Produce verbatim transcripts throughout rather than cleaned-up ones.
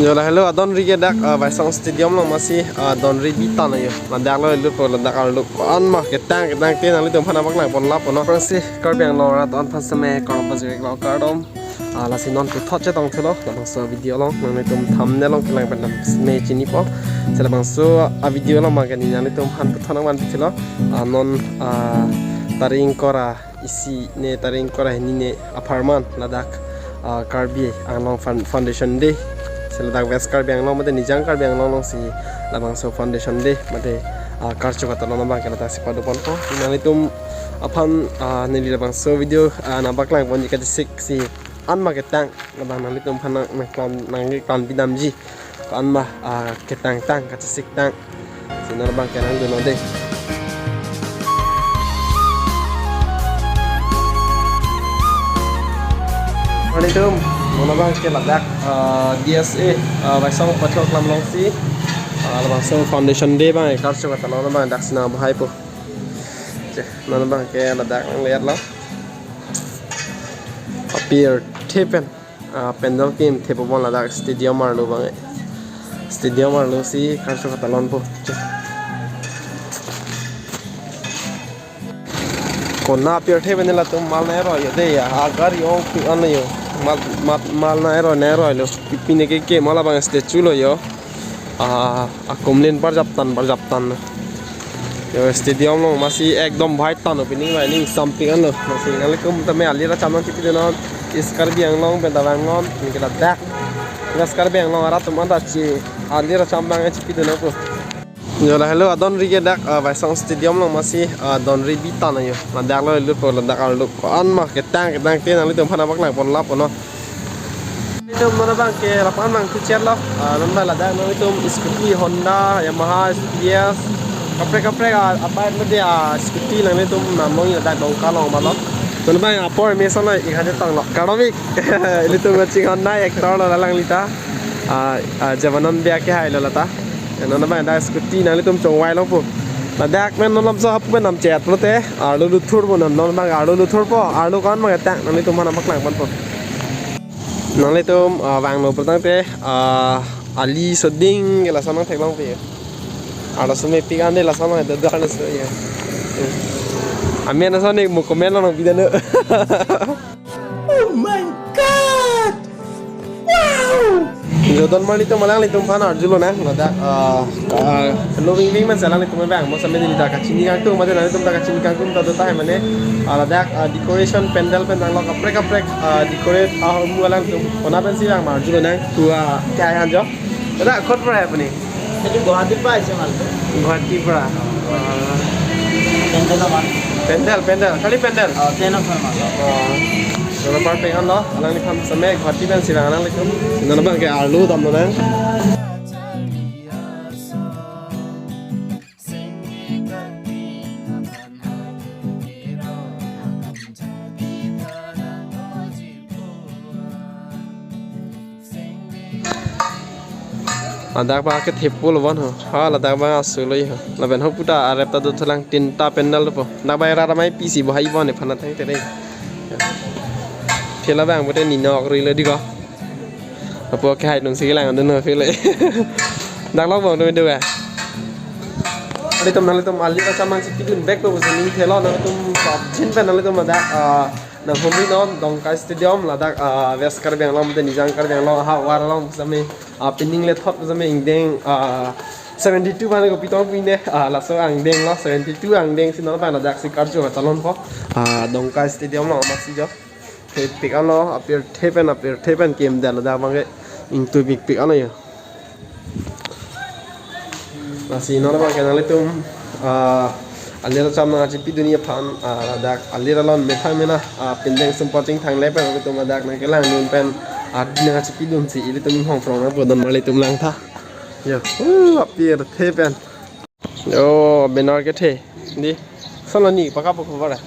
Jo lahelo adonri ke dak, ah, Baisong Stadium along masi, ah, donri bitan ayo. Ladak lo ilu po ladak arlo ko-an ma ketang ketang te nanglitum aphan nangpaklangpon lapo no. Aphrangsi Karbi Anglong arat aphan seme kardom pajirlo kardom. Ah, lasi non puthot chetong thulo, labangso video along, nanglitum thumbnail along kelang pen dam me chinipo. Sela bangso a video along ma kani nanglitum aphan puthot nangvan thulo. Ah, non, ah, tarik ingkoi ra isi ne, tarik ingkoi ra hini ne apharman ladak, ah, Karbi Anglong Foun-, Foundation Day. Sela dak West Karbi Anglong mate Nijang Karbi Anglong alongsi labangso Foundation Day mate, ah, karcho katalon abang ke ladak si padoponpo. Nanglitum aphan, ah, neli labangso video, ah, nangpaklangponji kachesik si an ma ketang, labang nanglitum aphan nang, nangklang, nangklang pidamji. Ko-an ma, ah, ketang tang, kachesik tang. Si non abang ke nangdunnon dei. Nanglitum, non abang ke ladak, ah, D S A, ah, Baisong Pathok Lam alongsi, ah, labangso Foundation Day abang, karcho katalon abang, dak si nangbohaipo. Che, non abang ke ladak nangle-etlo. Apirthe pen, ah, pandal kim thepopon ladak stadium arlo abang. Stadium arlo si karcho katalonpo. Kona apirthe pen latum mal nang-eroi yo dei ya. Agar yo pi ano yo. Mal, mal, mal nang-eroi nang-eroi lo. Pi, pine ke ke mal abang statue lo yo. Ah, akumlin parjaptan, parjaptan. Yo, stadium along masi ekdom bhai tan opening bai ning sampik anlo. Masi nanglitum tame alir acham nangchipidunnon, East Karbi Anglong pen ta vangnoi, neli ke ladak West Karbi Anglong arat atum anta si alir acham nangchipidunnon ko. Jo lahelo adonri ke dak, ah, Baisong Stadium along masi, ah, donri bitan ayo. Ladak lo ilu po ladak arlo ko-an ma ketang ketang te nanglitum aphan nangpaklangpon lapo no. Nanglitum non abang ke lapu-an nangthu-etlo. Ah, non abang ladak nanglitum scooty, Honda, Yamaha, S P S, kaprek kaprek, ah, abang mede, ah, scooty nanglitum namong ladak Dongka along malo. Non abang apor me solo ik haje tanglo. Karobik. Ilitum kaching Honda actor lo la alangli ta. Ah, ah, Jabanan bia ke hai lo lata. Non abang dak scooty nanglitum chongvai longpo. Ladak pen non lamso hapu pen namchet pulote arlo luthurpo non, non abang arlo luthurpo, arlo ko-an ma ketang nanglitum aphan nangpaklangponpo. Nanglitum, ah, vanglo pulotangte, ah, ali soding ke lason nangtheklongpo. Arloso mepik an dei lason nang do do arloso ya. Amen ason ne mo comment along nangpidunnon. Oh my God! Wow! Jo donmarlitum alanglitum aphan arjulonang, ladak, ah, ah, lo wing wing man si alanglitum vangmo same neli ta kachini kangtung, mate nanglitum ta kachini kangtung ta do tahai mane, ah, ladak, ah, decoration pandal pen nanglo kaprek kaprek, ah, decorate ahormu alangtum. Kona pensi vang ma arjulonang, tu, ah, kya hai han jo? Ladak kot pora hai apuni? এইটো গুৱাহাটীৰ পৰা আহিছে মালটো। গুৱাহাটীৰ পৰা? পেণ্ডেলৰ মাল। পেণ্ডেল, পেণ্ডেল, খালি পেণ্ডেল? অ, ট্ৰেইনৰ হয় মাল। অ, জলপান পেঙান ন? Alangliphan seme Guwahati pen si vang alanglitum. Non abang ke arlo damlonang. Ladak abang ke thepo lo bon ho. Ha, ladak abang asu lo ho. Lapen ho puta arep ta do thulang tinta pendal dopo. Ladak abang rat amei pisi bohai bon ephan ateng tere. Phela abang bote ninok rui lo di ko. Apo ke hai nung si kelang dun ho phela. Dak lo bon do do ga. Nanglitum, nanglitum alir acham nangchipidun back to bosu ning thelo nanglitum pap jin pen nanglitum ladak, ah, nanghumri non Dongka Stadium ladak, ah, West Karbi Anglong mate Nijang Karbi Anglong ha war along same, ah, pining le thot same ingdeng, ah, seventy two mane kopi tong pine, ah, laso angdeng lo seventy two angdeng si non abang ladak si karcho katalonpo, ah, Dongka Stadium along masi jo. Thepik anlo, apirthe pen, apirthe pen kim dal ladak abang ke ingtui pikpik anlo yo. Lasi non abang ke nanglitum, ah, alir acham nangchipidunji aphan, ah, ladak alir alon mephan mena, ah, pindeng sumpot chingthang le pen nanglitum ladak nangkelangdun pen, ah, nangchipidun si ilitum inghong phrong nangpo donmarlitum langtha. Yo, uh, apirthe pen. Yo, banner kethe. Di. Solo ni paka poko bara.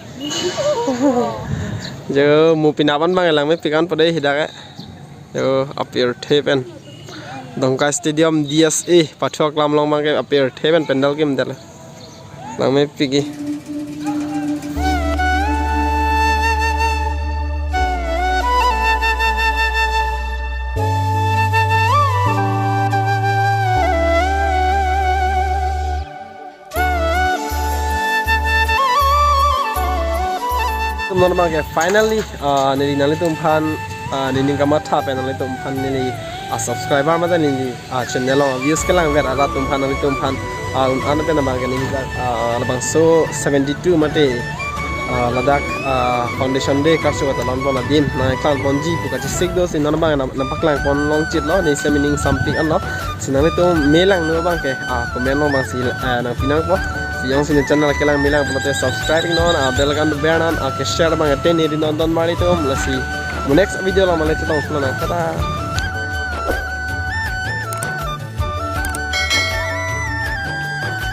Jo, mo pina abang abang langmepik anpo dei hidak ke. Yo, apirthe pen. Dongka Stadium D S A, Pathuak Lam along abang ke apirthe pen pandal kim dal. Langmepik ke. Non abang ke finally, ah, neli nanglitum aphan, ah, nening kamatha pen nanglitum aphan neli, ah, subscriber mate neli, ah, channel along views kelangver arat atum aphan nanglitum aphan, ah, un-an pen abang ke neli, ah, labangso seventy-two mate, ah, ladak, ah, foundation day karcho katalon pon adim nangklang ponji pu kachesik do si non abang nang, nangpaklang pon longchit lo, neli si mening something anlo. Si nanglitum me langno abang ke, ah, comment along abang si, ah, nangpi nangpo. Si jongsi ne channel kelang me lang pulote subscribe non, ah, bell icon ber non, ah, ke share abang ate ne ri non don marli atum. Lasi mo next video along male chetong pulo nang. Tata.